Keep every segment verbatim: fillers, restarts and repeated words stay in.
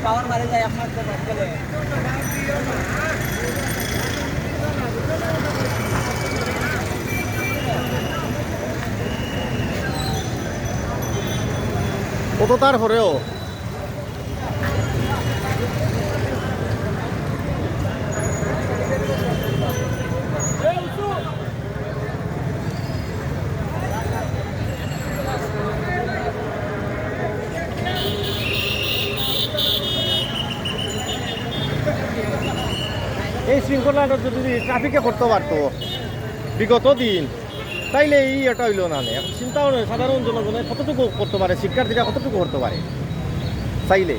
পাওয়ার মারে যায় আপনার তো বলে। কত তার পরেও এই শৃঙ্খলাটা যদি ট্রাফিকে করতে পারতো বিগত দিন, তাইলে এই এটা হইলো না নে। এখন চিন্তা করো, সাধারণ জনগণে কতটুকু করতে পারে, শিক্ষার্থীরা কতটুকু করতে পারে চাইলে।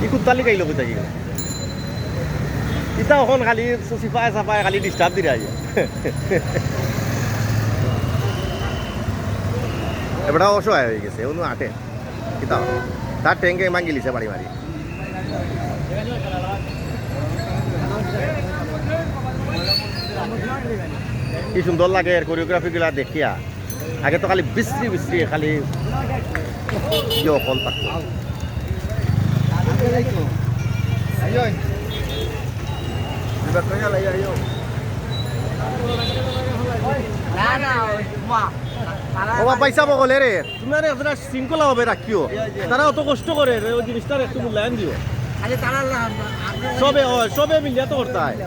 ই কুত্তালি গাইল কোথায় গেল? ইতা অখন খালি সিপায় সাপায় খালি ডিস্টার্ব দিরা আইয়া। এবারে অসহায় হয়ে গেছে, অনু আটে। কিতা? তার ট্যাঙ্কে ভাঙিলিছে বাড়ি বাড়ি। কি সুন্দর লাগে এর কোরিওগ্রাফি গুলা দেখিয়া। আগে তো খালি বিশ্রী বিশ্রী খালি ইয়ে অকল থাকতো। না, না, ওই মা। ও বাবা, পয়সা বগলে রে। তোমরা একটা শৃঙ্খলা হবে রাখিও। তারা অত কষ্ট করে রে, ওই জিনিসটার একটু মূল্যায়ন দিও। আরে তারা লা-, আমরা সবে, ও, সবে মিলিয়া তো করতে হয়।